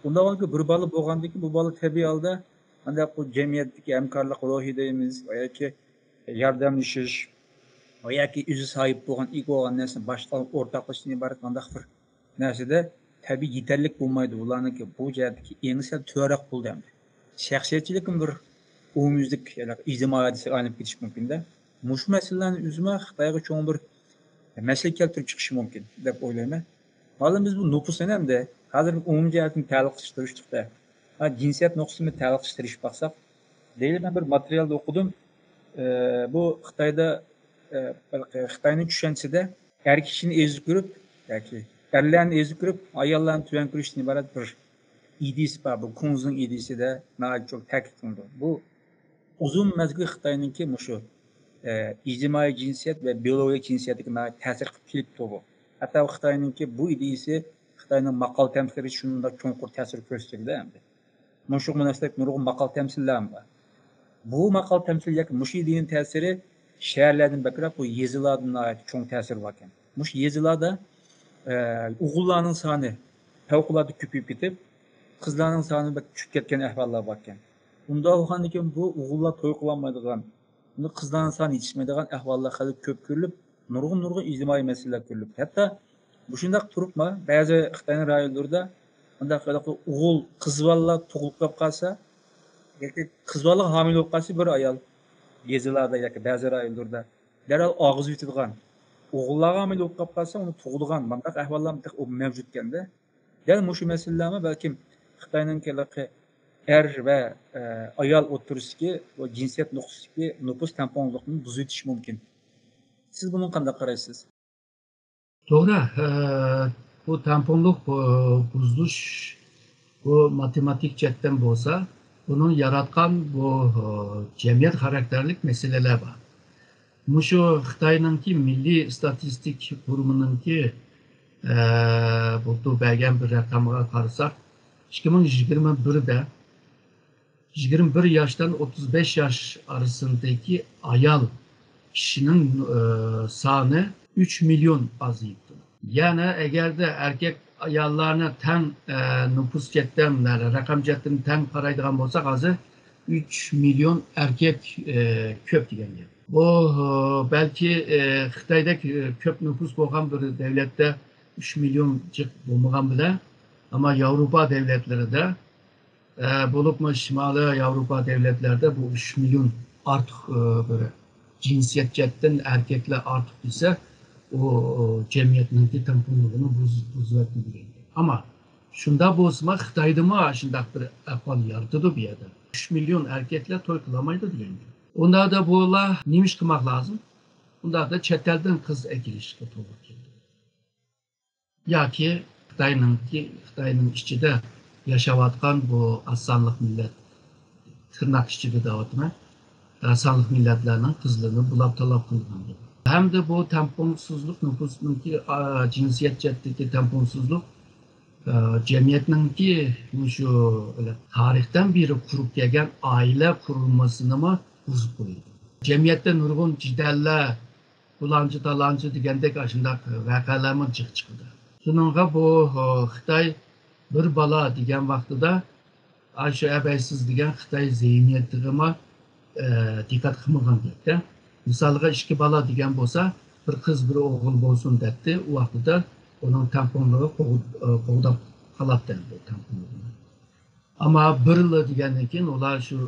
ئۇنداق بولغانكى، بىر بالا بولغاندىن كېيىن بۇ بالا تەبىئىي ھالدا ئانداق بۇ جەمئىيەتتىكى ھەمكارلىق روھى دەيمىز، ۋە ياكى ياردەملىشىش، ۋە ياكى ئۆزى ساھىب بولغان، ئىگە بولغان نەرسىنى باشقىلارغا ئورتاقلىشىشتىن ئىبارەت قانداق بىر نەرسىدە تەبىئىي يېتەرلىك بولمايدۇ. ئۇلارنىڭكى بۇ جەھەتتىكى ئېڭى سەل تۆۋەنرەك بولدى ئەمدى. شەخسىيەتچىلىكمۇ بىر ئومۇميۈزلۈك، يەنى ئىجتىمائىي ھادىسىگە ئايلىنىپ كېتىشى مۇمكىن-دە. مۇشۇ مەسىلىلەرنى ئۆزىمۇ خىتايغا چوڭ بىر مەسىلە كەلتۈرۈپ چىقىشى مۇمكىن دەپ ئويلايمەن. مانا بىز بۇ نوپۇسنى ئەمدى ھازىر ئومۇمىي جەھەتتىن تەھلىل قىلىشقا تىرىشتۇق-دە. ھا، جىنسىيەت نۇقتىسىدىن تەھلىل قىلىشقا تىرىشىپ باقساق، دەيلى مەن بىر ماتېرىيالدا ئوقۇدۇم. ئە، بۇ خىتايدا، ئە، خىتاينىڭ چۈشەنچىسىدە ئەر كىشىنى ئېزىپ كۆرۈپ ياكى ئەرلەرنى ئېزىپ كۆرۈپ، ئاياللارنى تۆۋەن كۆرۈشتىن ئىبارەت بىر ئىدىيىسى بار. بۇ كۇڭزىڭ ئىدىيىسىدە ناھايىتى چوڭ تەكىتلىنىدۇ. بۇ ئۇزۇن مەزگىل خىتاينىڭكى مۇشۇ، ئە، ئىجتىمائىي جىنسىيەت ۋە بىيولوگىيە جىنسىيەتلىكى ناھايىتى تەسىر قىلىپ كېلىپتۇ بۇ. ھەتتا خىتاينىڭكى بۇ ئىدىيىسى خىتاينىڭ ماقال تەمسىللىرى شۇنداق چوڭقۇر تەسىر كۆرسىتىدۇ ئەمدى. مۇشۇ مۇناسىۋەتلىك نۇرغۇن ماقال تەمسىللەرمۇ بار. بۇ ماقال تەمسىل ياكى مۇشۇ ئىدىيىنىڭ تەسىرى شەھەرلەردىن بەكرەك بۇ يېزىلاردا ناھايىتى چوڭ تەسىرى باركەن. مۇشۇ يېزىلاردا، ئە، ئوغۇللارنىڭ سانى پەۋقۇلئاددە كۆپىيىپ كېتىپ، قىزلارنىڭ سانى بەك چۈشۈپ كەتكەن ئەھۋاللار باركەن. ئۇنداق بولغاندىكىن بۇ ئوغۇللار توي قىلالمايدىغان، بۇ قىزلارنىڭ سانى يېتىشمەيدىغان ئەھۋاللار خېلى كۆپ كۆرۈلۈپ، نۇرغۇن، نۇرغۇن ئىجتىمائىي مەسىلىلەر كۆرۈلۈپ. ھەتتا مۇشۇنداق تۇرۇپمۇ، بەزى خىتاينىڭ رايونلىرىدا مۇنداق ھېلىقى ئوغۇل، قىز بالىلار تۇغۇلۇپ قېلىپ قالسا، ياكى قىز بالىلار ھامىلە بولۇپ قالسا بىر ئايال، يېزىلاردا ياكى بەزى رايونلىرىدا دەرھال ئاغزىۋېتىدىغان، ئوغۇللارغا ھامىلە بولۇپ قېلىپ قالسا ئۇنى تۇغىدىغان مۇنداق ئەھۋاللار مەۋجۇتكەندە، دەل مۇشۇ مەسىلىلەرمۇ بەلكىم خىتاينىڭ ھېلىقى ئەر ۋە، ئە، ئايال ئوتتۇرىسىدىكى بۇ جىنسىيەت نۇقتىسىدىكى نوپۇس تەڭپۇڭلۇقىنى بۇزۇۋېتىشى مۇمكىن. سىز بۇنىڭغا قانداق قارايسىز؟ توغرا، ئە، بۇ تەڭپۇڭلۇق، ئە، بۇزۇلۇش، بۇ ماتېماتىك جەھەتتىن بولسا، بۇنىڭ ياراتقان بۇ، ئە، جەمئىيەت خاراكتېرلىك مەسىلىلەر بار. مۇشۇ خىتاينىڭكى مىللىي ئىستاتىستىك قۇرۇمىنىڭكى، ئە، بۇ بەرگەن بىر رەقەمگە قارىساق، ئىككى مىڭ يىگىرمە بىردە يىگىرمە بىر ياشتىن ئوتتۇز بەش ياش ئارىسىدىكى ئايال كىشىنىڭ، ئە، سانى ئۈچ مىليون ئازىيىپتۇ. يەنى ئەگەردە ئەركەك ئاياللارنى تەڭ، ئە، نوپۇس جەھەتتىن، رەقەم جەھەتتىن تەڭ قارايدىغان بولساق، ھازىر ئۈچ مىليون ئەركەك، ئە، كۆپ دېگەن گەپ. بۇ، ئە، بەلكى، ئە، خىتايدەك، ئە، كۆپ نوپۇس بولغان بىر دەۋلەتتە ئۈچ مىليون جىق بولمىغان بىلەن، ئەمما ياۋروپا دەۋلەتلىرىدە، ئە، بولۇپمۇ شىمالىي ياۋروپا دەۋلەتلەردە بۇ ئۈچ مىليون ئارتۇق، ئە، بىر جىنسىيەت جەھەتتىن ئەركەكلەر ئارتۇق دېسە، ئۇ، ئۇ جەمئىيەتنىڭكى تەڭپۇڭلۇقىنى بۇز-، بۇزۇۋەتتى دېگەن گەپ. ئەمما شۇنداق بولسىمۇ، خىتايدىمۇ شۇنداق بىر ئەھۋال يارىتىدۇ بۇ يەردە. ئۈچ مىليون ئەركەكلەر توي قىلالمايدۇ دېگەن گەپ. ئۇنداقتا بۇلار نېمە ئىش قىلماق لازىم؟ ئۇنداقتا چەت ئەلدىن قىز ئەكېلىشكە توغرا كېلىدۇ. ياكى خىتاينىڭكى، خىتاينىڭ ئىچىدە ياشاۋاتقان بۇ ئاز سانلىق مىللەت، تىرناق ئىچىدە دەۋاتىمەن، ئاز سانلىق مىللەتلەرنىڭ قىزلىرىنى بۇلاپ تالاپ قىلغان. ھەمدە بۇ تەڭپۇڭسىزلىق، نوپۇسنىڭكى، ئا، جىنسىيەت جەھەتتىكى تەڭپۇڭسىزلىق، ئا، جەمئىيەتنىڭكى مۇشۇ تارىختىن بېرى قۇرۇپ كەلگەن ئائىلە قۇرۇلمىسىنىمۇ بۇزۇپ قويىدۇ. جەمئىيەتتە نۇرغۇن جېدەللەر، بۇلانچى تالانچى دېگەندەك ئاشۇنداق ۋەقەلەرمۇ جىق چىقىدۇ. شۇنىڭغا بۇ، ئا، خىتاي بىر بالا دېگەن ۋاقتىدا، ئاشۇ ئەبەيسىز دېگەن خىتاي زېھنىيىتىگىمۇ، ئە، دىققەت قىلمىغان گەپتە. مىسالغا، ئىككى بالا دېگەن بولسا، بىر قىز، بىر ئوغۇل بولسۇن دەتتى. ئۇ ۋاقتىدا ئۇنىڭ تەڭپۇڭلۇقى قوغ-، ئە، قوغداپ قالاتتى ئەمدى تەڭپۇڭلۇقىنى. ئەمما بىرلا دېگەندىن كېيىن ئۇلار شۇ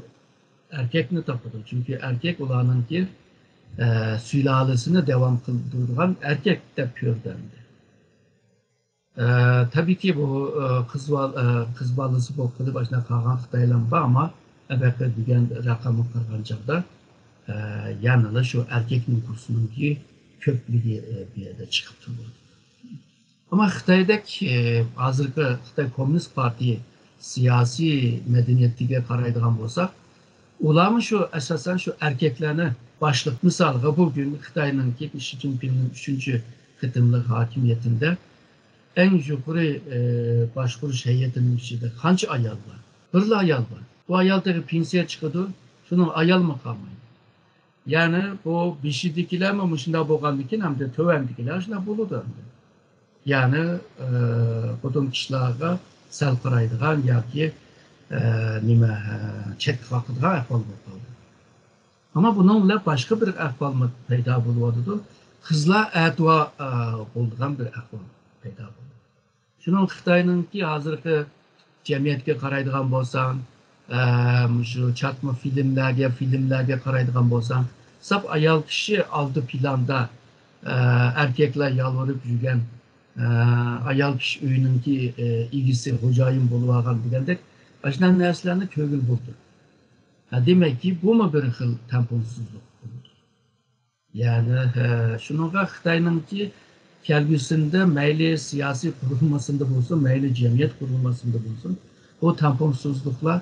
ئەركەكنى تاپىدۇ. چۈنكى ئەركەك ئۇلارنىڭكى، ئە، سۇلالىسىنى داۋام قىلدۇرىدىغان ئەركەك دەپ كۆردى ئەمدى. ئە، تەبىئىيكى، بۇ، ئە، قىز بال-، ئە، قىز بالىسى بولۇپ قېلىپ ئاشۇنداق قالغان خىتايلارمۇ بار، ئەمما ئەلبەتتە دېگەن رەقەمگە قارىغان چاغدا، ئە، يەنىلا شۇ ئەركەك نوپۇسنىڭكى كۆپلۈكى، ئە، بۇ يەردە چىقىپ تۇرىدۇ. ئەمما خىتايدەك، ئە، ھازىرقى خىتاي كوممۇنىست پارتىيە سىياسىي مەدەنىيىتىگە قارايدىغان بولساق، ئۇلارمۇ شۇ، ئاساسەن شۇ ئەركەكلەرنى باشلىق. مىسالغا، بۈگۈن خىتاينىڭكى شى جىنپىڭنىڭ ئۈچىنچى قېتىملىق ھاكىمىيىتىدە ئەڭ يۇقىرى، ئە، باشقۇرۇش ھەيئىتىنىڭ ئىچىدە قانچە ئايال بار؟ بىرلا ئايال بار. بۇ ئايال تېخى پېنسىيە چىقىدۇ، شۇنىڭ ئايالمۇ قالمايدۇ. يەنى بۇ بېشىدىكىلەرمۇ مۇشۇنداق بولغاندىن كېيىن، ئەمدى تۆۋەندىكىلەر شۇنداق بولىدۇ ئەمدى. يەنى، ئە، خوتۇن كىشىلەرگە سەل قارايدىغان ياكى، ئە، نېمە، ئە، چەتكە قاقىدىغان ئەھۋال بولۇپ قالدى. ئەمما بۇنىڭ بىلەن باشقا بىر ئەھۋالمۇ پەيدا بولۇۋاتىدۇ. قىزلار ئەتىۋار، ئە، بولىدىغان بىر ئەھۋال پەيدا بولدى. شۇنىڭ خىتاينىڭكى ھازىرقى جەمئىيەتكە قارايدىغان بولساڭ، ئە، مۇشۇ چاتما فىلىملەرگە، فىلىملەرگە قارايدىغان بولساڭ، ساپ ئايال كىشى ئالدى پىلاندا، ئە، ئەركەكلەر يالۋۇرۇپ يۈرگەن، ئە، ئايال كىشى ئۆينىڭكى، ئە، ئىگىسى، خوجايىن بولۇۋالغان دېگەندەك، ئاشۇنداق نەرسىلەرنى كۆرگىلى بولىدۇ. ھە، دېمەككى، بۇمۇ بىر خىل تەڭپۇڭسىزلىق بولىدۇ. يەنى، ھە، شۇنىڭغا خىتاينىڭكى كەلگۈسىدە مەيلى سىياسىي قۇرۇلمىسىدا بولسۇن، مەيلى جەمئىيەت قۇرۇلمىسىدا بولسۇن، بۇ تەڭپۇڭسىزلىقلار،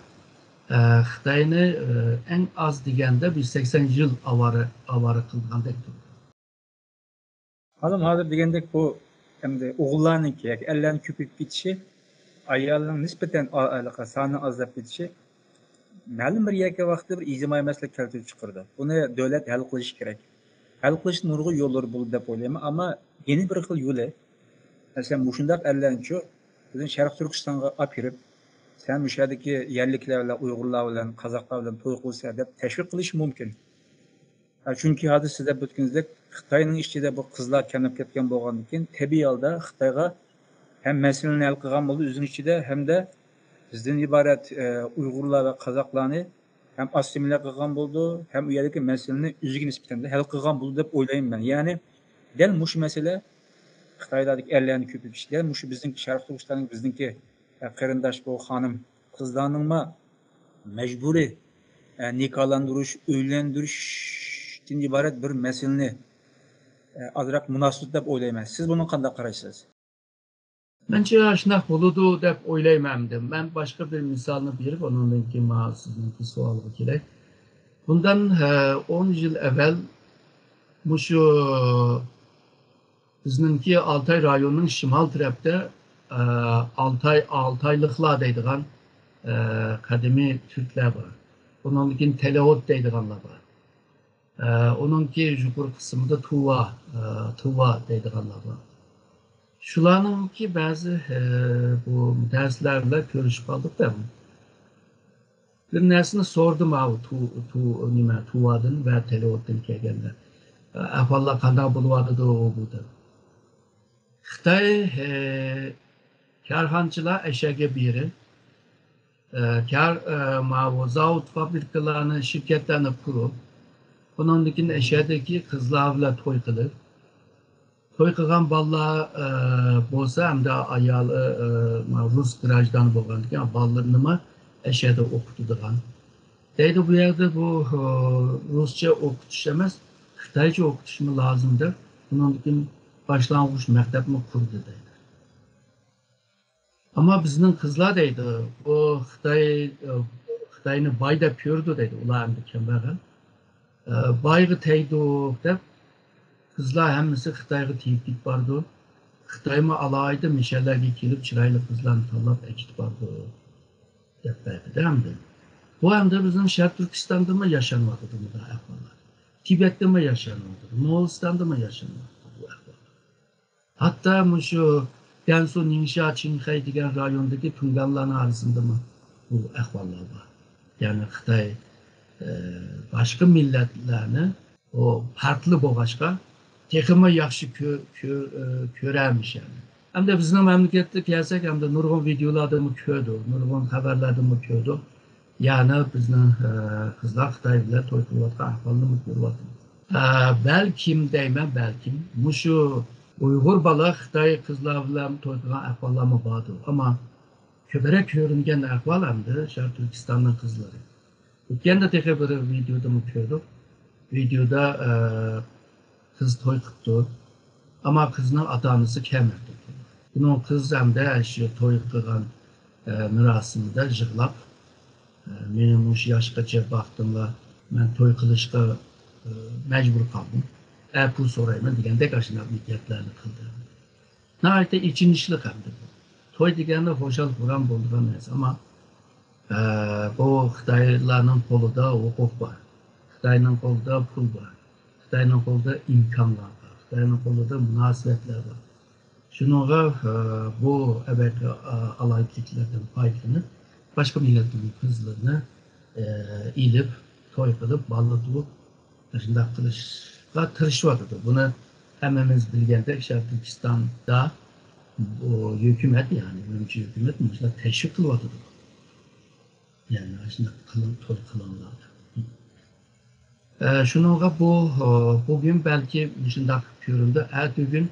ئە، خىتاينى، ئە، ئەڭ ئاز دېگەندە بىر سەكسەن يىل ئاۋارە، ئاۋارە قىلغاندەك تۇرىدۇ. ھازىر، ھازىر دېگەندەك بۇ ئەمدى ئوغۇللارنىڭكى ياكى ئەرلەرنىڭ كۆپىيىپ كېتىشى، ئايالنىڭ نىسبەتەن ئا-، ئا-، سانى ئازلاپ كېتىشى مەلۇم بىر يەرگە ۋاقتىدا بىر ئىجتىمائىي مەسىلە كەلتۈرۈپ چىقىرىدۇ. بۇنى دۆلەت ھەل قىلىشى كېرەك. ھەل قىلىشنىڭ نۇرغۇن يوللىرى بولىدۇ دەپ ئويلايمەن. ئەمما يەنە بىر خىل يولى، مەسىلەن، مۇشۇنداق ئەرلەرنىچۇ، بىزنىڭ شەرقىي تۈركىستانغا ئاپىرىپ، سەن مۇشۇ يەردىكى يەرلىكلەر بىلەن، ئۇيغۇرلار بىلەن، قازاقلار بىلەن توي قىلسەن دەپ تەشۋىق قىلىشى مۇمكىن. ھە، چۈنكى ھازىر سىز دەپ ئۆتكىنىڭىزدەك، خىتاينىڭ ئىچىدە بۇ قىزلار كەملەپ كەتكەن بولغاندىن كېيىن، تەبىئىي ھالدا خىتايغا ھەم مەسىلىنى ھەل قىلغان بولىدۇ ئۆزىنىڭ ئىچىدە، ھەمدە بىزدىن ئىبارەت، ئە، ئۇيغۇرلار ۋە قازاقلارنى ھەم ئاسسىمىليە قىلغان بولىدۇ، ھەم ئۇ يەردىكى مەسىلىنى ئۆزىگە نىسبەتەن ھەل قىلغان بولىدۇ دەپ ئويلايمەن مەن. يەنى دەل مۇشۇ مەسىلە، خىتايلاردىكى ئەرلەرنى كۆپىيىش، دەل مۇشۇ بىزنىڭكى شەرقىي تۈركىستاننىڭ بىزنىڭكى، ئە، قېرىنداش بۇ خانىم قىزلارنىڭمۇ مەجبۇرىي، ئە، نىكاھلاندۇرۇش، ئۆيلەندۈرۈشتىن ئىبارەت بىر مەسىلىنى، ئە، ئازراق مۇناسىۋەت دەپ ئويلايمەن. سىز بۇنىڭغا قانداق قارايسىز؟ مەنچە شۇنداق بولىدۇ دەپ ئويلايمەن ئەمدى. مەن باشقا بىر مىسالنى بېرىپ، ئۇنىڭدىن كېيىن مانا سىزنىڭكى سوئالغا كېلەي. بۇندىن، ھە، ئون يىل ئەۋۋەل مۇشۇ بىزنىڭكى ئالتاي رايونىنىڭ شىمال تەرەپتە، ئە، ئالتاي، ئالتايلىقلار دەيدىغان، ئە، قەدىمىي تۈركلەر بار. ئۇنىڭدىن كېيىن تەلەۋۇت دەيدىغانلار بار. ئە، ئۇنىڭكى يۇقىرى قىسمىدا تۇۋا، ئە، تۇۋا دەيدىغانلار بار. شۇلارنىڭكى بەزى، ئە، بۇ مۇتەخەسسىسلەر بىلەن كۆرۈشۈپ قالدۇق-دە. بىر نەرسىنى سورىدىم ئاۋۇ تۇ-، تۇ-، نېمە، تۇۋادىن ۋە تەلەۋۇتتىن كەلگەنلەر. ئە، ئەھۋاللار قانداق بولۇۋاتىدۇ بۇ دەپ. خىتاي، ئە، كارخانىچىلار ئەشەگە بېرىپ، ئە، كار-، ئە، ماۋۇ زاۋۇت، فابرىكىلارنى، شىركەتلەرنى قۇرۇپ، ئۇنىڭدىن كېيىن ئەشەدىكى قىزلار بىلەن توي قىلىپ، توي قىلغان بالىلار، ئە، بولسا ھەمدە ئايالى، ئە، ماۋۇ رۇس گراژدانى بولغاندىكىن بالىلىرىنىمۇ ئەشەدە ئوقۇتىدىغان. دەيدۇ، بۇ يەردە بۇ، ئە، رۇسچە ئوقۇتۇش ئەمەس، خىتايچە ئوقۇتۇشمۇ لازىم دەپ، ئۇنىڭدىن كېيىن باشلانغۇچ مەكتەپمۇ قۇردى دەيدۇ. ئەمما بىزنىڭ قىزلار دەيدۇ، بۇ خىتاي، خىتاينى باي دەپ كۆرىدۇ دەيدۇ، ئۇلار ئەمدى كەمبەغەل. ئە، بايغا تەگدۇق دەپ، قىزلار ھەممىسى خىتايغا تېگىپ كېتىپ بارىدۇ. خىتايمۇ ئالاھىدە مىشەلەرگە كېلىپ، چىرايلىق قىزلارنى تاللاپ ئەكېتىپ بارىدۇ، دەپ بەردى ئەمدى. بۇ ئەمدى بىزنىڭ شەرقىي تۈركىستاندىمۇ ياشانىۋاتىدۇ مۇنداق ئەھۋاللار. تىبەتتىمۇ ياشانىۋاتىدۇ، موغۇلىستاندىمۇ ياشانىۋاتىدۇ بۇ ئەھۋاللار. ھەتتا مۇشۇ گەنسۇ، نىڭشيا، چىڭخەي دېگەن رايوندىكى تۇڭگانلارنىڭ ئارىسىندىمۇ بۇ ئەھۋاللار بار. يەنى خىتاي، ئە، باشقا مىللەتلەرنى ئۇ پەرقلىق بولغاچقا، تېخىمۇ ياخشى كۆ-، كۆ-، ئە، كۆرەرمىش يەنى. ئەمدى بىزنىڭ مەملىكەتكە كەلسەك، ئەمدى نۇرغۇن ۋىدېئولاردىمۇ كۆردۇق، نۇرغۇن خەۋەرلەردىمۇ كۆردۇق. يەنى بىزنىڭ، ئە، قىزلار خىتاي بىلەن توي قىلىۋاتقان ئەھۋالنىمۇ كۆرۈۋاتىمىز. ئە، بەلكىم دەيمەن، بەلكىم مۇشۇ ئۇيغۇر بالا خىتاي قىزلار بىلەن توي قىلغان ئەھۋاللارمۇ باردۇر. ئەمما كۆپرەك كۆرۈنگەن ئەھۋال ئەمدى شەرقىي تۈركىستاننىڭ قىزلىرى. ئۆتكەندە تېخى بىر ۋىدېودىمۇ كۆردۇق. ۋىدېودا، ئە، قىز توي قىپتۇ. ئەمما قىزنىڭ ئاتا-ئانىسى كەلمەپتۇ. بۇنىڭ قىز ھەمدە شۇ توي قىلغان، ئە، مۇراسىمىدا يىغلاپ، ئە، مېنى مۇشۇ ياشقىچە باقتىڭلار، مەن توي قىلىشقا، ئە، مەجبۇر قالدىم. ئە، پۇل سورايمەن دېگەندەك ئاشۇنداق گەپلەرنى قىلدى. ناھايىتى ئېچىنىشلىق ئەمدى بۇ. توي دېگەندە خۇشال-خۇرام بولىدىغان نەرسە، ئەمما، ئە، بۇ خىتايلارنىڭ قولىدا ھوقۇق بار، خىتاينىڭ قولىدا پۇل بار، خىتاينىڭ قولىدا ئىمكانلار بار، خىتاينىڭ قولىدا مۇناسىۋەتلەر بار. شۇنىڭغا، ئە، بۇ ئەۋەتكە، ئە، ئالاھىدىلىكلەردىن پايدىلىنىپ، باشقا مىللەتنىڭ قىزلىرىنى، ئە، ئېلىپ، توي قىلىپ، بالىلار تۇغۇپ، شۇنداق قىلىشقا تىرىشىۋاتىدۇ. بۇنى ھەممىمىز بىلگەندەك، شەرقىي تۈركىستاندا بۇ ھۆكۈمەت، يەنى ئۈرۈمچى ھۆكۈمەت مۇشۇنداق تەشۋىق قىلىۋاتىدۇ. يەنى شۇنداق قىلىڭ، توي قىلىڭلار دەپ. ئە، شۇنىڭغا بۇ، ئە، بۈگۈن بەلكى مۇشۇنداق كۆرۈندى. ئەتىگۈن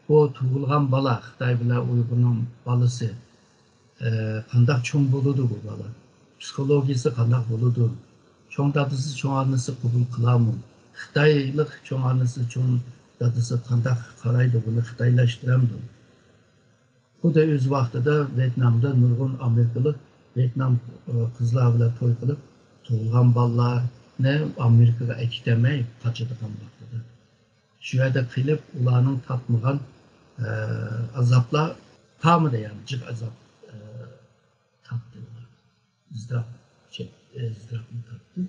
بۇ تۇغۇلغان بالا، خىتاي بىلەن ئۇيغۇرنىڭ بالىسى، ئە، قانداق چوڭ بولىدۇ بۇ بالا؟ پسىخولوگىيىسى قانداق بولىدۇ؟ چوڭ دادىسى، چوڭ ئانىسى قوبۇل قىلارمۇ؟ خىتايلىق چوڭ ئانىسى، چوڭ دادىسى قانداق قارايدۇ؟ بۇنى خىتايلاشتۇرامدۇ؟ خۇددى ئۆز ۋاقتىدا ۋيېتنامدا نۇرغۇن ئامېرىكىلىق ۋيېتنام، ئە، قىزلار بىلەن توي قىلىپ، تۇغۇلغان بالىلارنى ئامېرىكىغا ئەكېتەلمەي قاچىدىغان ۋاقتىدا. شۇ يەردە قېلىپ، ئۇلارنىڭ تارتمىغان، ئە، ئازابلار قالمىدى، يەنى جىق ئازاب، ئە، تارتتى ئۇلار. ئىزدىراپ، ئىزدىراپنى تارتتى.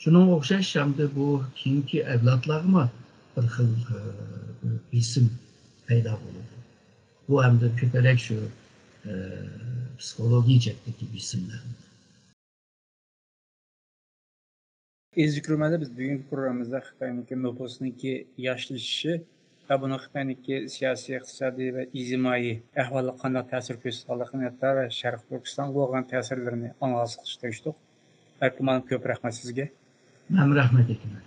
شۇنىڭغا ئوخشاش، ئەمدى بۇ كېيىنكى ئەۋلادلارغىمۇ بىر خىل، ئە، بىر بېسىم پەيدا بولىدۇ. بۇ ئەمدى كۆپرەك شۇ، ئە، پسىخولوگىيە جەھەتتىكى بېسىملەر. ئەزىز كۆرۈرمەنلەر، بىز بۈگۈنكى پروگراممىمىزدا خىتاينىڭكى نوپۇسىنىڭكى ياشلىشىشى ۋە بۇنىڭ خىتاينىڭكى سىياسىي، ئىقتىسادىي ۋە ئىجتىمائىي ئەھۋالىغا قانداق تەسىر كۆرسىتىدىغانلىقىنى، ھەتتا ۋە شەرقىي تۈركىستانغا بولغان تەسىرلىرىنى ئانالىز قىلىشقا تىرىشتۇق. ئەركىن مۇئەللىم، كۆپ رەھمەت سىزگە. مەن رەھمەت ئېيتىمەن.